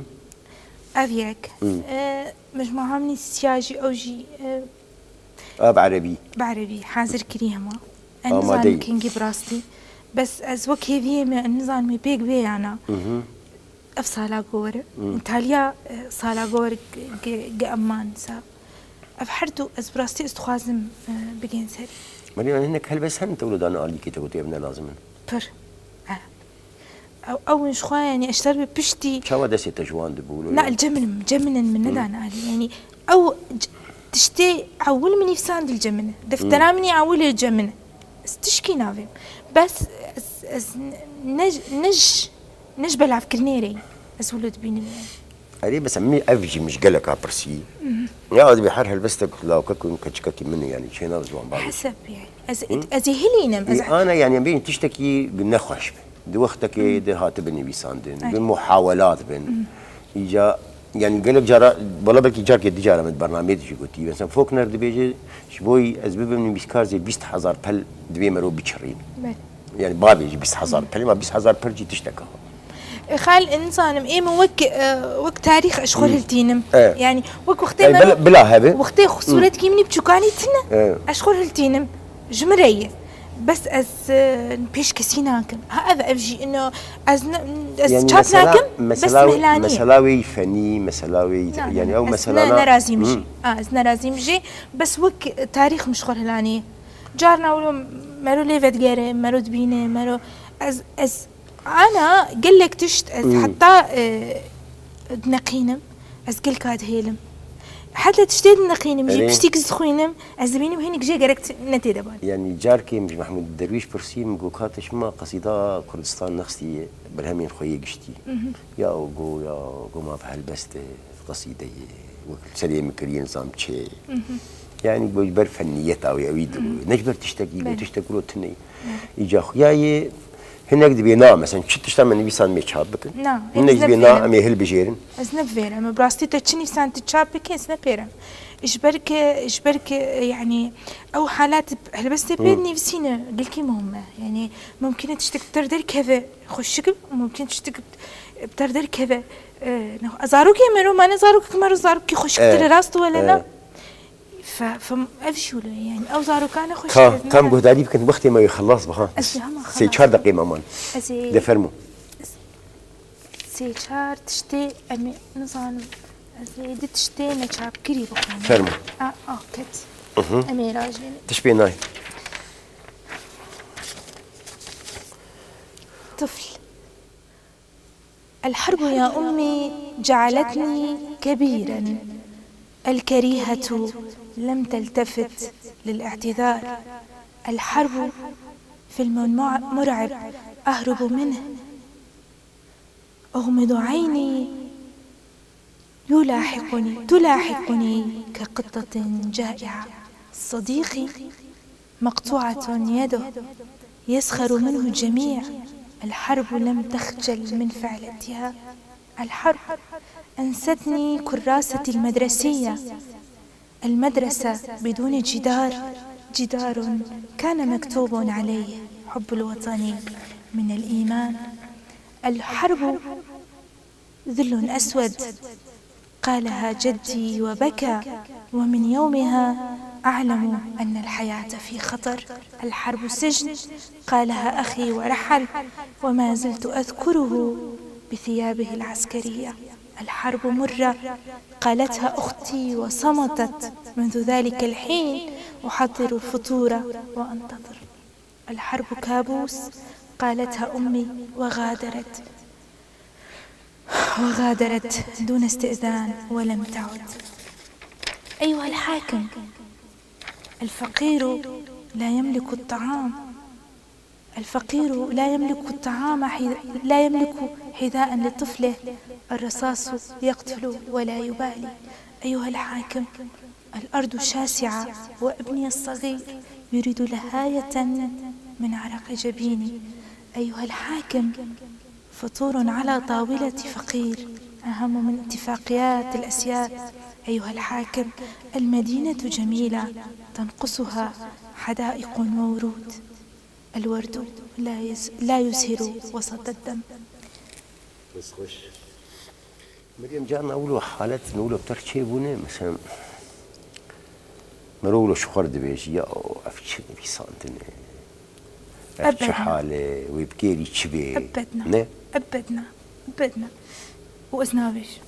Ev yek. Hmm. E, mejmuha min siya jî, ew jî, e, A bi erebî? Bi erebî. Hazir kirî hema. Ez Amadeyî. nizanim kengî bi rastî. Bes ez wek hêviyê me, ez nizanim pêk bê ya na. Mhm. Ev sala ku were. Mhm. Îtalya, e, sala ku were ge-, ge-, ge eman sa. Ev her du ez bi rastî ez dixwazim, e, bigên ser. Merî, hinek helbest hene te wilo dane alîkê te gotî ev ne lazim in? Pir. E. Ew, ew ji xwe, yanî, eşter bi piştî. Çawa destê te ji wan dibû? Na, li cem min, cem min, min Hmm. nedan alî. Yanî, ew c-, tiştê ewil min nivîsand li cem min. Deftera Hmm. min ewil li cem min. Ez tişkî navêm. Bes ez, ez ne, ne ji, ne ji belavkirinê re yî. Ez wilo dibînim, yanî. Erê, mesela min ev jî min ji geleka pirsî. Mhm. Ya, divê her helbestek lawkek û keçikekî min e, yanî çêna ziwan bavê. Hesep, yanî. Ez, Hı? ez ê hilînim, ez Ê, ana, yanî, em bêjin tiştekî nexweş be. Di wextekê Hı. de hatibe nivîsandin, Erê. bi muhawelat bin. Hı. Îca, yanî gelek cara, wala belkî carkê di cara me di bernameyê de jî gotî. Mesela Faulkner dibêje, ji bo ez bibim nivîskar zê bîst hezar pel divê mero biçirîn. Belê. Yani bavê jî bîst hezar pelê, ma bîst hezar pel jî tiştek e. E, xal, nizanim, ê min wek, e, wek tarîx ez ji xwe Hmm. hiltînim. E. Yani wek wextê Yani me bila, bila hebe. Wextê xwe Hmm. sûretkî min î biçûkanî tine, E. ez ji xwe hiltînim. Ji min re ye. Bes ez, e, pêşkesî nakim. Ha, ev, ev jî ino, ez ne, ez Yani çap mesela, nakim, bes mesela, mihlanî ye. Mesela wê fenî, mesela wê, Na, yani na, ew ez mesela ne, na- nerazîm Hmm. jî. Ha, ez nerazîm jî, bes wek tarîx min ji xwe hilanî. Carna wilo mero lê vedigere, mero dibîne, mero ez, ez, Ana gelek tişt ez Hmm. heta, e, dineqînim, ez gelka dihêlim. Heta tiştê dineqînim jî, Erê. piştî ku ez dixwînim, ez dibînim hinek jê gerek ti-, ne tê de ban. Yani carkê min ji Mehmûd Derwîş pirsî, min got, "Ka te çima qesîda Kurdistan nexistî berhemên xwe yê giştî?" Mhm. Ya got, "Ya got ma bi helbest e, qesîde ye, wek serê min kiriye nizam çê." Mhm. Yani ji ber fenniyeta wê, ewî digo. Mhm. Ne ji ber tiştekî, Belê. tiştek wilo tune ye. Belê. Îca xuya ye, hinek dibê na, mesela çi tişta me nivîsan mê çap bikin. Na, Hinek ez dibê na, nefêrim. em ê hilbijêrin. Ez nebivêrim. Bi rastî te çi nivîsan tu çap bikî, ez nepêrim. Ji ber ke, ji ber ke, yani, ew halat helbestê pê Hmm. nivîsîne, gelkî muhim e. Yani, mumkin e tiştek bi te derkeve, xweşik, mumkin tiştek bi te derkeve. E, ne, zarokê mero, mane zarokek mero, zarokî xweşiktir e, Eh, rast wele na? eh. Fe-, fem-, ev jî wilo ye, yani, ew zarokane xweşik Ka, e, tam ne? guhdarî bikin, wextê me wê xelas biha. Ez ê hema Sê xelas çar bikim. deqê me man. Ez ê De fermo. Sê çar tiştê em ê, nizanim, ez ê du tiştê neçapkirî bixwim. Fermo. A, a, ket. Mhm. Em ê rajîn. Tiş pê nayê. طفل. الحرب يا أمي جعلتني كبيرا. الكريهة لم تلتفت للاعتذار. الحرب فيلم مع-، مرعب أهرب منه. أغمض عيني يلاحقني، تلاحقني كقطة جائعة. صديقي مقطوعة يده، يسخر منه الجميع. الحرب لم تخجل من فعلتها. الحرب أنستني كراستي المدرسية. المدرسة بدون جدار، جدار كان مكتوب عليه حب الوطن من الإيمان. الحرب ذل أسود، قالها جدي وبكى، ومن يومها أعلم أن الحياة في خطر. الحرب سجن، قالها أخي ورحل، وما زلت أذكره بثيابه العسكرية. الحرب مرة، قالتها أختي وصمتت، منذ ذلك الحين أحضر الفطور وأنتظر. الحرب كابوس، قالتها أمي وغادرت، وغادرت دون استئذان ولم تعد. أيها الحاكم، الفقير لا يملك الطعام، الفقير لا يملك الطعام حي-، لا يملك حذاء لطفله، الرصاص يقتل ولا يبالي. أيها الحاكم، الأرض شاسعة وابني الصغير يريد لهاية من عرق جبيني. أيها الحاكم، فطور على طاولة فقير أهم من اتفاقيات الأسياد. أيها الحاكم، المدينة جميلة تنقصها حدائق وورود. الورد لا يز-، لا يزهر وسط الدم. Meryem, carna wilo halet, wilo ter çêbûne, mesela, mero wilo ji xwe re dibêjî, "Ya, ev çi nivîsandine? Ev çi Ebed na. hal e? Wê bi kêrî çi bê?" Ebed na. Ne? Ebed na. Ebed na. Û ez nabêjim.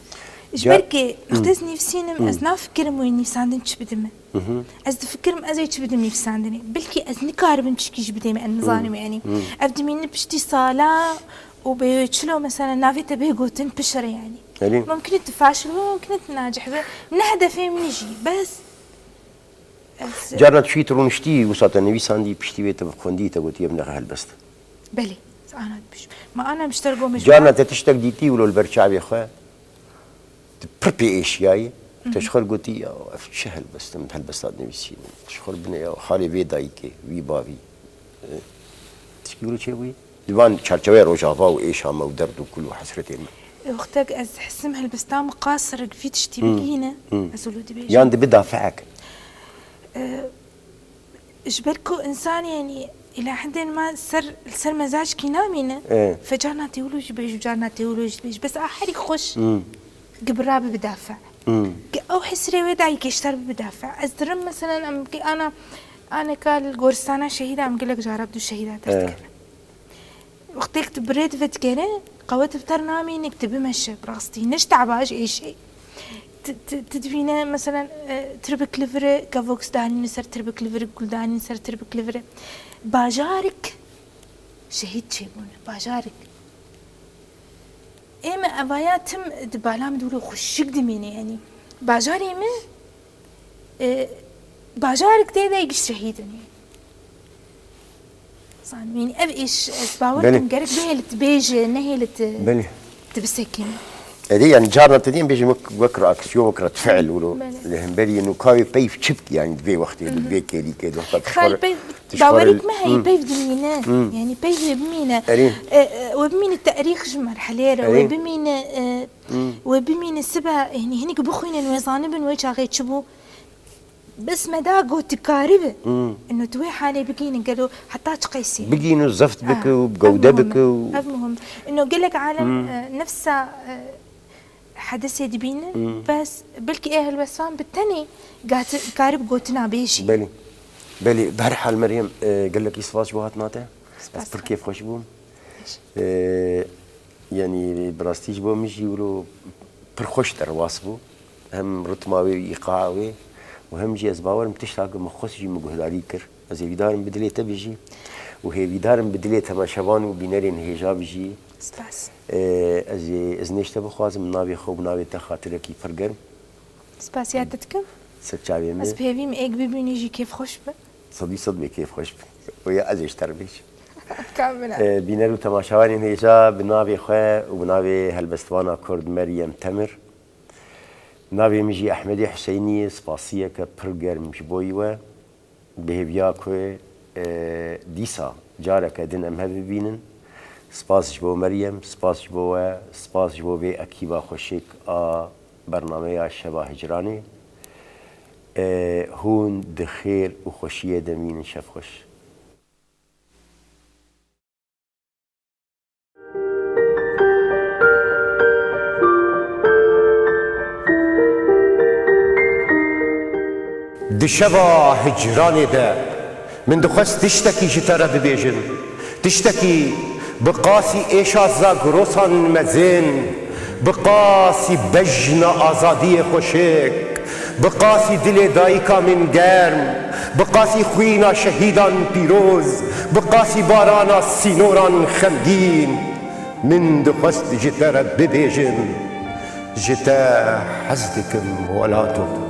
Ji Ca- ber ke wextê ez nivîsînim, ez nafikirim wê nivîsandin çi bide min. Mhm. Ez difikirim ez ê çi bidim nivîsandinê. Belkî ez nikaribim tişkî ji bidêm, ez nizanim, Hmm. yanî. Hmm. Ev dimîne piştî sala û bê çilo, mesela, navê te bê gotin pişire, yanî. Elî. Mumkin e tu faşil bî, mumkin e tu nacih bî. Ne hedefê min jî, bes ez Carna tu çûyî tu rûniştî, wisa te nivîsandî, piştî wê te bi xwendî te gotiye bi nexe helbest. Belê, ez ana dibêjim. Ma ana mişter gomej Carna te tiştek dîtî wilo li ber çavê xwe? Tu pir pê êşiyayî. Te ji xwe re gotî, "Ya, ev çi helbest e, min helbesta dinivîsî." Ji xwe re binê, "Ya, halê vê dayikê, vî bavî." E, tişkî wilo çêbûyî? Di van çarçeweya Rojava û êşa me û derd û kul û hesretê me. E, wextek ez hisim helbesta min qasirek vî tiştî Hmm. bigihîne, Hmm. ez wilo dibêjim. Yan dibi dafeek. E, Ji ber ku însan, yanî, îla hindên me ser, li ser mezackî namîne, E. fe carna tê wilo jî bêj û carna tê wilo jî bêj. Bes a herî xweş Hmm. ki bira bibe dafe. Hmm. Ki ew hesrê wê dayî kêşter bibe dafe. Ez dirim, meselen, em ki ana, aneka li goristana şehîda em gelek cara bi du şehîda dest E. dikevin. Wextêk tu birê dive dikene, qewet bi te re namîne, tu bimeşe, bi rastî. Ne ji teba, ji êşê. Tu, tu, tu dibîne, meselen, e, tirbik li vir e, kevoks danîne ser tirbik li vir, gul danîne ser tirbik li vir e. Bajarek şehîd çêbûne, bajarek. Evaya tim di bala min dûr û xweşik dimîne, yanî bajarê min, e, bajarek tê de giş şehîd in. Zanî, yanî ev îş ez bawer Belê. Kim gerek bihêlit bêje, nehêlit Belê. Tu bisekîne. Erê, yanî carna te dîn bêjin wek, wek reaksiyon, wek red fiil wilo. Belê. Li hemberî nûka wê peyv çi bik, yanî di vê wextê, di vê kêlîkê, di wexta Xal tişwar-, peyv, tişwarê bawerik me heye, Hmm. peyv dimîne. Hmm. Yanî peyv wê bimîne. Erê. E, e, wê bimîne tarîx ji merhelê re, Erê. Wê bimîne, e, Hmm. wê bimîne sibe, yanî hinek bixwînin, wê zanibin wê çaxê çi bû. Bes me da got tu karibe. Hmm. Ino tu wê halê bigihîne gelo heta çi qeysî? Bigihîne zeft Ah, bike û ev gewde muhim e. bike û Ev muhim. Ino gelek alem, Hmm. e, nefsa, e, hedisê dibînin, Hmm. bes belkî ê helbestvan bi tenê gati-, karib gotina bêjî. Belê. Belê. Bi her hal Meryem, e, gelekî spas ji bo hatina te. Ez Spas pir te. Kêfxweş bûm. Baş. E, yanî bi rastî ji bo min jî wilo pir xweş derbas bû. Hem ritma wê û îqaa wê û hem jî ez bawer im tişta ku min xwest jî min guhdarî kir. Ez hêvîdar im bi dilê te bijî û hêvîdar im bi dilê temaşevan û bînerên hêja bijî. Spas. Ee, ez ê iznê ji te bixwazim, navê xwe û bi navê te xatirekî pir germ. Spas ya te dikim. Ser çavê min. Ez bi hêvî me êk bibînî jî kêfxweş be. Sedî sed bê kêfxweş be. Û ya ez ê ji te re bêjim. Kamil e. Ee, bîner û temaşevanên hêja bi navê xwe û bi navê helbestvana Kurd Meryem Temir. Navê min jî Ehmedê Huseynî ye, spasiyeke pir germ ji bo we. Bi hêviya ku, e, dîsa careke din em hev bibînin. Spas ji bo Meryem, spas ji bo we, spas ji bo vê ekîba xweşik a bernameya Şeva Hicranê. E, hûn di xêr û xweşiyê de bimînin, şev xweş. Di şeva hicranê de min dixwest tiştekî ji te re bibêjim. Tiştekî bi qasî êşa zagrosan mezin, bi qasî bejna azadiyê xweşik, bi qasî dilê dayika min germ, bi qasî xwîna şehîdan pîroz, bi qasî barana sînoran xemgîn, min dixwest ji te re bibêjim, ji te hez dikim welato.